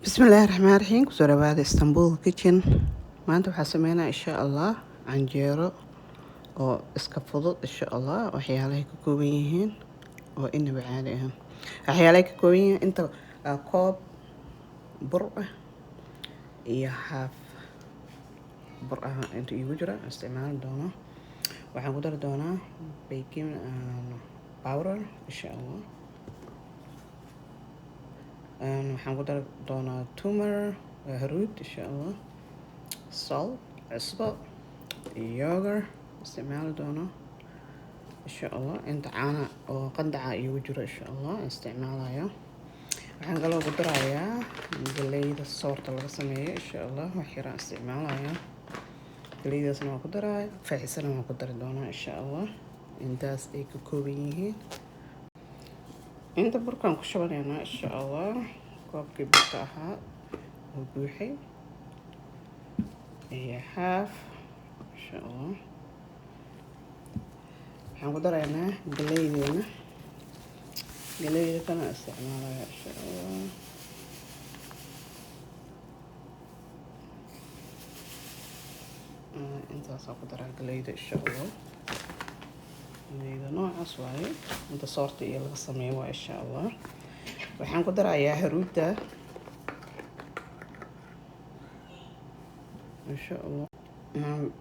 Bismillaahi Raxmaani Raxiim. Kusoo dhawaada Istanbul Kitchen. Maanta waxaa sameynaa, insha Allah, canjeero oo iska fudud, insha Allah. Waxyaalahay ka kooban yihiin oo inaba caadi ahaan, waxyaalahay ka kooban yihiin inta koob bur ah iyo haaf bur ah inta iigu jira isticmaali doono. Waxaan ku dari doonaa baking powder, insha Allah. Waxaan ku dari doonaa tumor, haruud, insha Allah, salt, cusbo, yogurt isticmaali doono, insha Allah. Inta caana oo qandaca iigu jiro, insha Allah, isticmaalayo. Waxaan kaloo ku darayaa galeyda soorta laga sameeyo, insha Allah. Wax yaraan isticmaalaya, galeydaasna waan ku daraya, faaxisana waan ku dari doonaa, insha Allah. Intaas ay ka kooban yihiin. Inta burkaan ku shubanaynaa, insha Allah. Koobkii burka ahaa oo buuxay iyo haaf, insha Allah. Waxaan ku daraynaa galeydeena, galeyda kana isticmaalaya, insha Allah. Intaasaan ku daraa galeyda, insha Allah. Galeyda noocaas waaye, inta soorta iyo laga sameeyo waa, insha Allah. Waxaan ku darayaa haruudda, insha Allah,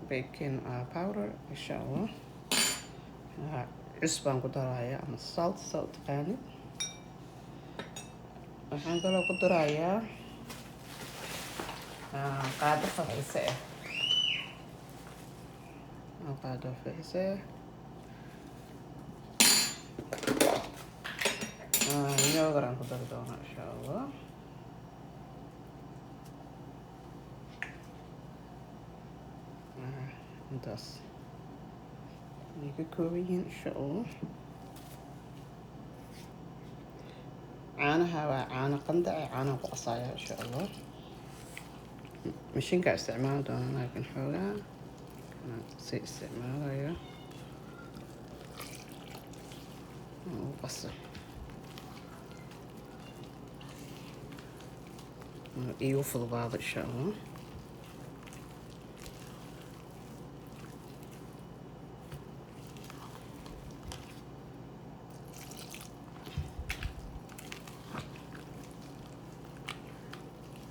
baking powder, insha Allah. Cusbaan ku darayaa ama salt, salt taqaanid. Waxaan kaloo ku darayaa qaado fafise ah, qaado fafise ah. Yogurt aan ku dari doonaa, insha Allah. Intaas ay ka kooban yihiin, insha Allah. Caanaha waa caano qandac ee caanaha ku qasaya, insha Allah. Mashiinka isticmaali doona, laakiin xoogaa si isticmaalayo ugu qaso iigu fududaado, insha Allah.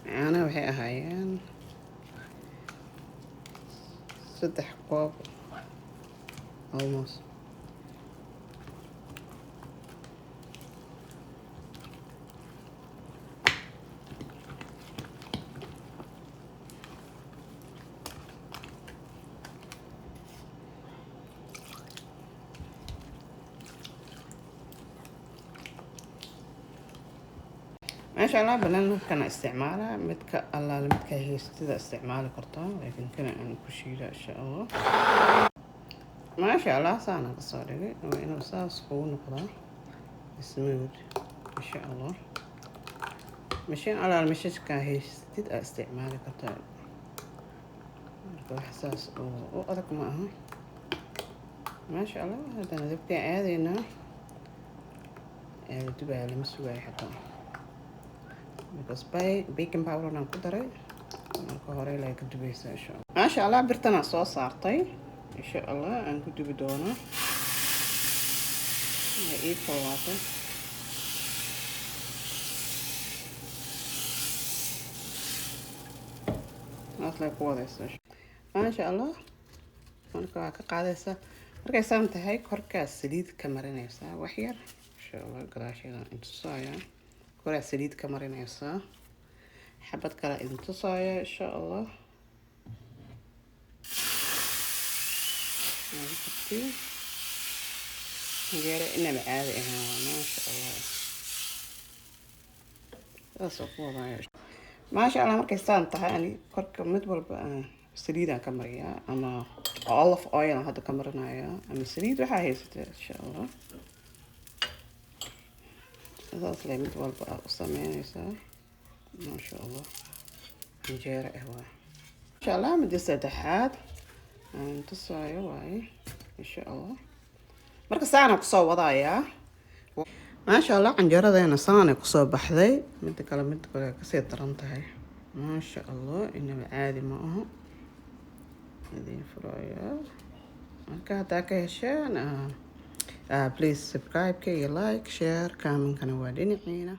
Caanaha waxay ahaayeen 3 koob almost. Maasha Allah. Blender-kana isticmaala, midka allaale midka haystida isticmaali kartaa, laakiin kana aan ku shiida, insha Allah. Maasha Allah, saana kasoo dhigay. Waa inuu saas kugu noqdaa smooth, insha Allah. Mashiin allaale mashiinka haystid aa isticmaali kartaa. Marka wax saas oo u adag ma aha, maasha Allah. Haddana dabkaa aadaynaa ee la dubaya, lama sugaayo xataa, because by baking powder aan ku daray marka hore ilaa ka dubaysa, insha Allah. Maasha Allah, birtanaa soo saartay, insha Allah, aan ku dubi doonaa. Way ii kululaatay. Naas lay ku wadaysa, maasha Allah. Marka waa ka qaadaysaa. Markay saan tahay, korkaa saliid ka marinaysaa wax yar, insha Allah. Gadaasheeda intusaaya, koraa saliid ka marinaysaa. Xabad kale idin tusaaya, insha Allah. Canjeero inaba caadi ahaan waa, maasha Allah. Saasoo ku wadaayo, maasha Allah. Markay saan tahay, ani korka mid walba saliidaan ka mariyaa, ama olive oil aan hadda ka marinayaa, ama saliid waxaa haysata, insha Allah. Saas le mid walba aad u sameynaysaa, maasha Allah. Canjeero ah waa, insha Allah. Midda saddexaad aan tusaayo waaye, insha Allah. Marka saana kusoo wadayaa. Maasha Allah, canjaradeena saanay kusoo baxday. Mida kale kasii daran tahay, maasha Allah, inaba caadi ma aho. Idiin furaya. Marka haddaa ka hesheen, please subscribe-ka iyo like, share, comment-kana waa dhinaciina.